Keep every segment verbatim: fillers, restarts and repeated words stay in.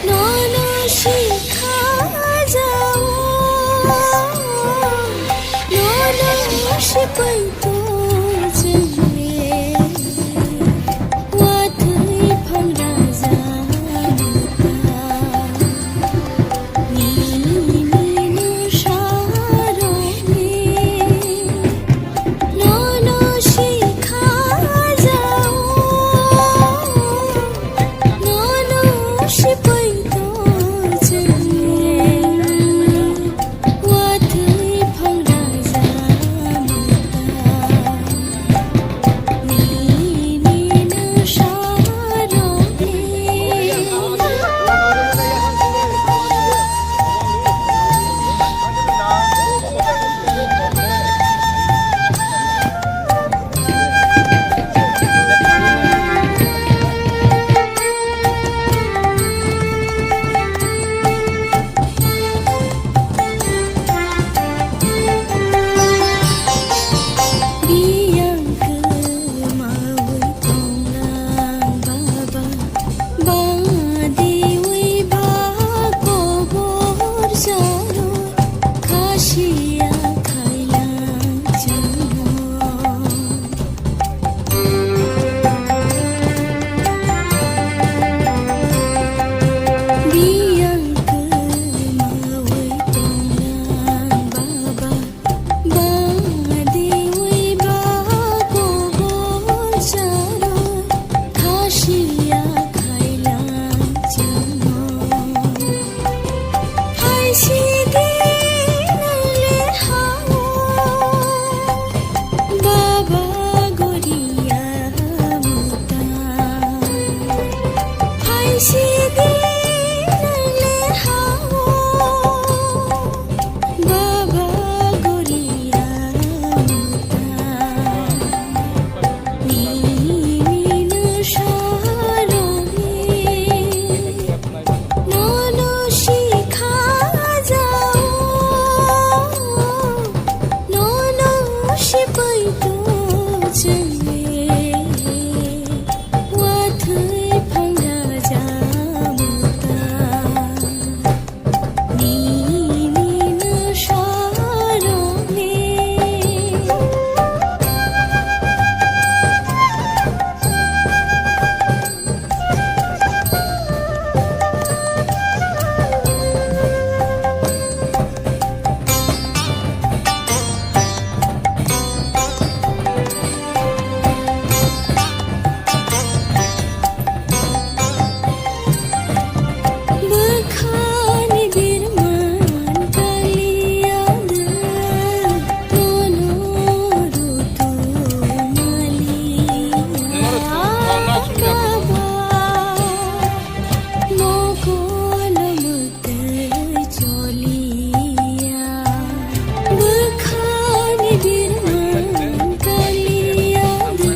Nono sikha jao, nono sipai to jene, watui phang raja muta, nini no sarone. Nono sikha jao, nono sipai to jene, watui phang raja muta, nini no sarone. Biyang kwmawi tonglang baba, badiwi ba kobor jarwi khasiya khailang chwngno. Biyang kwmawi tonglang baba, badiwi ba kobor jarwi khasiya khailang chwngno. Phaisidi nang le hao, Baba Goriya muta. Phaisidi nang le hao, Baba Goriya muta. Nini no saroni, nono sikha jao, nono sipai to chwngwi, watwi phang raja muta. Nini no saroni. Bwkhani birman kaliya da, nono rutu maliya baba, mokol mwtwi choliya. Bwkhani birman kaliya da,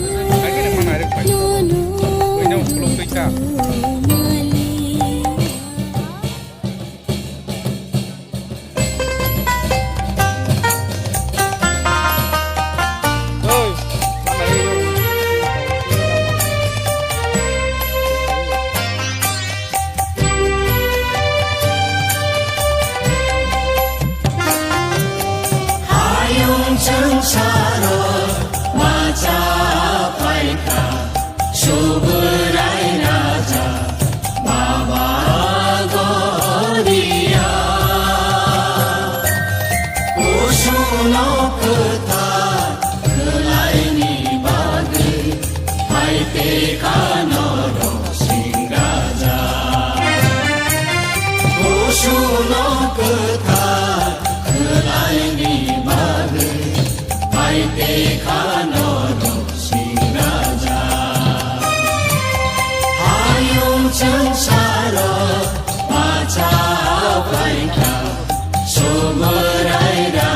nono maliya. Hayung chwngsaro macha phaikha, Subrai Raja Baba Goriya. Kusuno kwthar khwlaini bagwi, phaite kha norok sing raja. Kusuno kwthar khwlaini bagwi, phaite kha norok sing raja. Hayung chwngsaro macha phaikha, Subrai Raja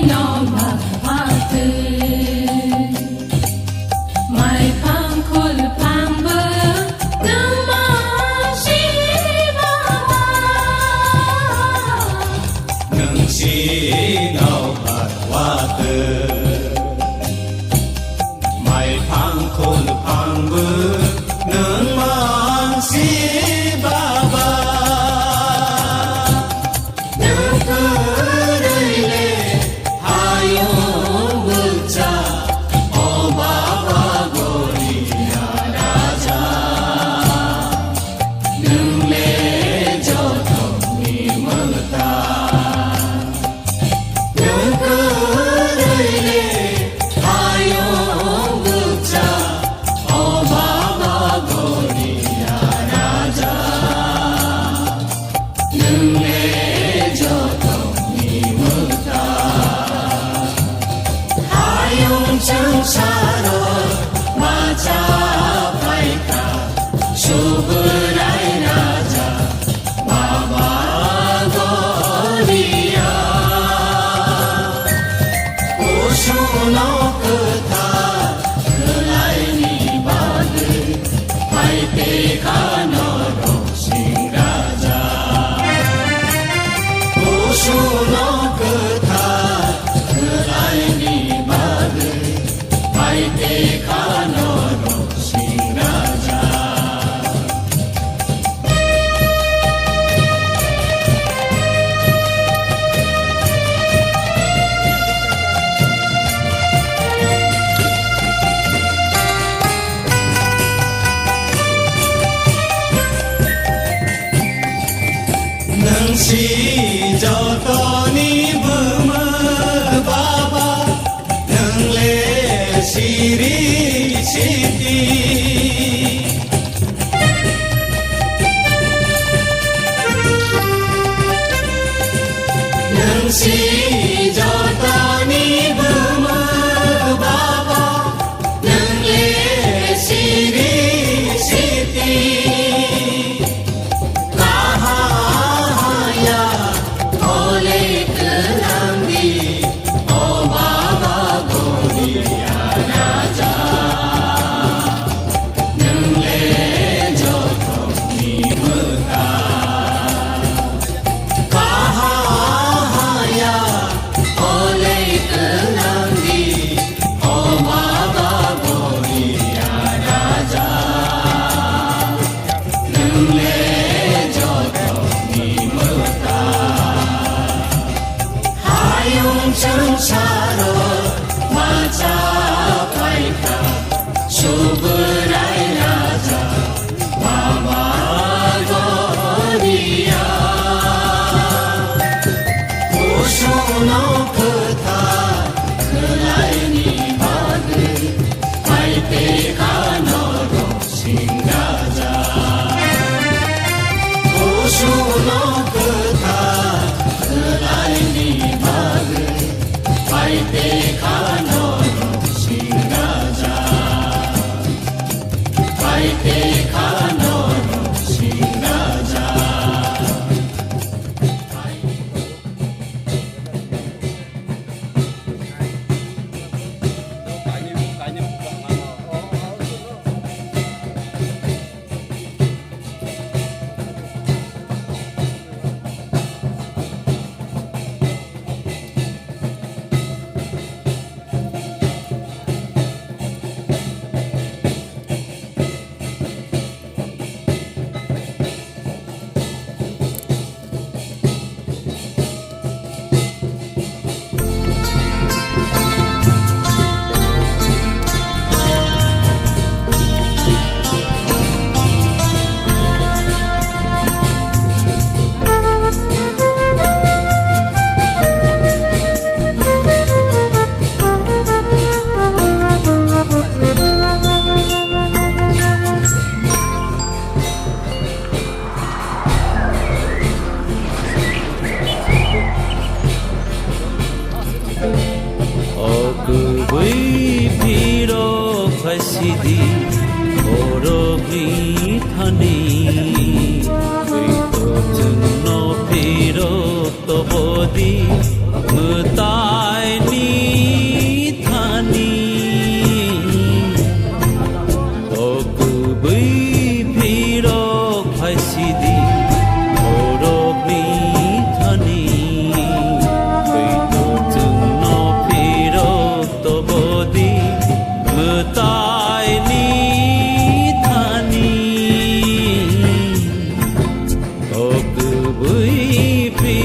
Nongma watwi, maiphang khulphangbo nongma si baba. Nung si nongma watwi, maiphang khulphangbo nongma si baba. Nung kwrwi le hayung bwcha, o baba Goria raja. Nung le jotoni mwta. Nung kwrwi le hayung bwcha, o baba Goria raja. Nwng le jotoni mwta. Hayung chwngsaro macha phaikha Subrai raja Baba Goria. Kusuno kwthar khlaini bagwi phai te kha norok sing raja. Kusuno kwthar khlaini bagwi phai te kha norok sing raja. Nwng si jotoni buma baba, nwng le siri siti. Nwng si jotoni buma baba, nwng le siri siti. Kaha haya ole kwlangdi, o baba Goria raja. Nwng le jotoni mwta. Kaha haya ole kwlangdi, o baba Goria raja. Nwng le jotoni mwta. Hayung chwngsaro macha phaikha Subrai raja Baba Goria. Kusuno kwthar khlaini bagwi phai te kha norok sing raja. Kusuno kwthar khlaini bagwi phai te kha norok sing raja. Phai te kha norok sing raja. Di borokni thani, twi to chwngno phirok tobodi, mwtaini thani. O kwbwi phi